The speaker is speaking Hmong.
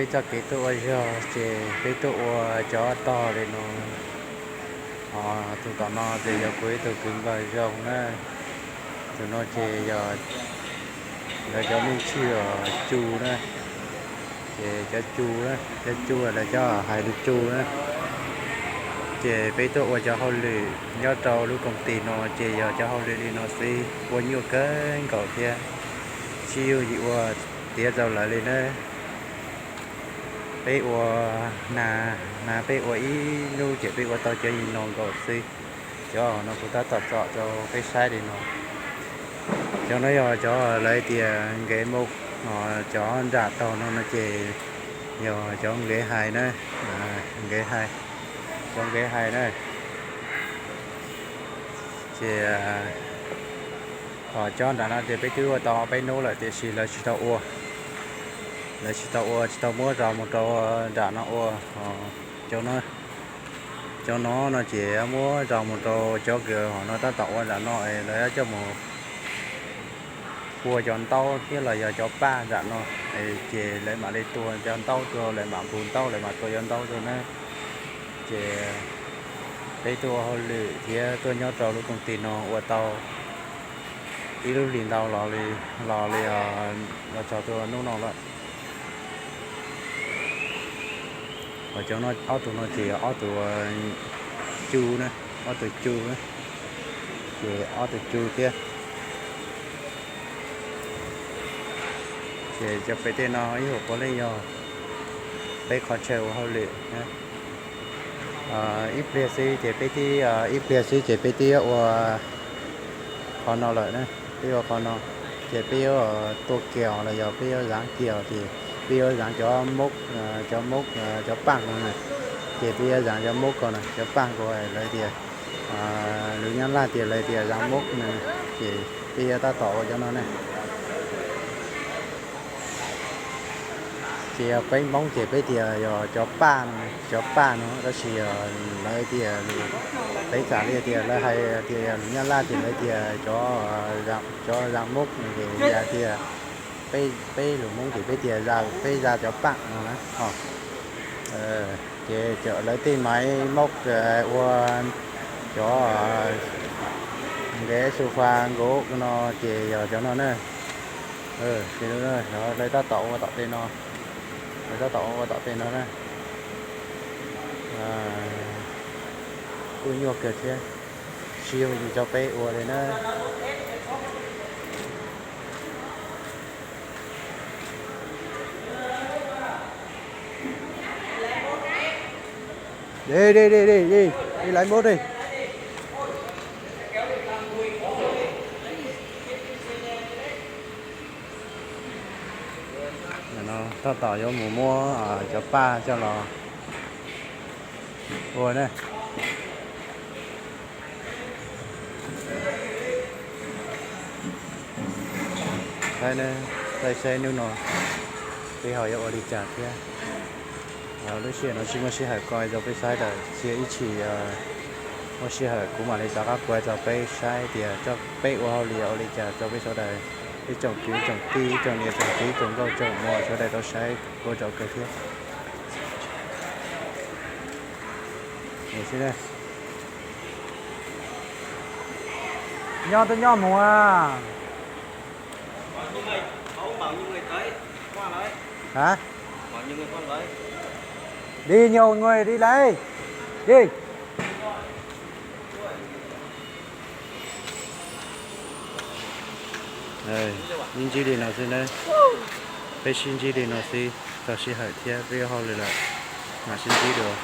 Peb txoj kev tuaj ua zog ces peb tuaj ua cov tog li no. Tus tom no ces yog kuv ib tug kwv npawg Zoo na. Tus no ces yog lawv cov me ntsis Cu na. Ces cov Cu, cov Cu lawv cov hais lus Cu na. Ces peb tuaj ua cov hauj lwm nyob rau lub koom tis no ces yog cov hauj lwm li no xwb, ua nyuaj kawg nkaus thiab. Tsis yooj yim ua tiav rau lawv li na. Peb ua, na, na peb ua ib hnub ces peb ua tau cov li no nkaus xwb. Cov no kuv tab tom tsom rau peb saib li no. Cov no yog cov lawv tias nkev mus, cov nram taug no no ces yog cov nkev hais na, nkev hais, cov nkev hais na. Ces ho cov nram no ces peb twb ua tau peb hnub lawm tiam sis lawv tsis tau ua, lawv tsis tau ua, tsis tau muab zos mus rau nram no ua. Cov no no ces muab zos mus rau cov kws ho no tab tom ua nram no es lawv coj mus ua cov ntaub thiab los yog cov paj nram no, ces lawv mam li tua cov ntaub rau, lawv mam npus ntaub, lawv mam tua cov ntaub rau na. Ces peb tuaj ua hauj lwm thiab tuaj nyob rau lub koom tis no ua tau ib lub hlis ntau los li, los li, los txog rau hnub no lawm. Ho cov no, ob tug no ces yog ob tug Cu na, ob tug Cu na, ces ob tug Cu thiab. Ces cov pem tej no ib huam puav leej yog peb qhov chaw ua hauj lwm. Ib pliag xwb ces peb twb, ib pliag xwb ces peb twb yuav ua qhov no lawm na, peb ua qhov no, ces peb yuav tua kiag los yog peb yuav zaav kiag ces peb yuav zaav cov mub, cov mub, cov paj no na, ces peb yuav zaav cov mub ko na, cov paj ko lawv tias, lus Nyab Laj tias lawv tias zaav mub na, ces peb yuav tab tom ua cov no na. Ces yog peb Hmoob ces peb tias yog cov paj no, cov paj no tab sis lawv tias, peb xam li tias lawv hais tias lus Nyab Laj ces lawv tias cov zaav mub no ces yog tias peb lus Hmoob ces peb tias peb zaav cov paj no na. Ces lawv tej maiv mub ua cov nkev sofa nkaus no ces yog cov no na. Ces lawv tab tom ua tom tej no, lawv tab tom ua tom tej no na. Kuj nyuaj kawg thiab, tsis yooj yim rau peb ua li na. Đi, đi, đi, đi, đi, đi lấy mút đi. Tab tom yuav mus muab cov paj coj los ua na. Saib, saib hnub no peb ho yuav ua li cas thiab. Lub sij hawm no tsis muaj sij hawm koj rau peb saib lawm, cia ib chim muaj sij hawm kuv mam li rov qab kuaj rau peb saib tias peb ua hauj lwm ua li cas rau peb sawv daws, peb tsoom kwv tsoom tij, tsoom niam tsoom txiv, tsoom nkauj tsoom muam sawv daws tau saib ua rau kawg thiab. Nyob twb nyob mus. Hả? Đi nhiều người đi lấy. Đi. Ntsib li no xwb na. Peb sib ntsib li no xwb, txog sij hawm thiab peb yuav hauj lwm lawm, mam sib ntsib dua.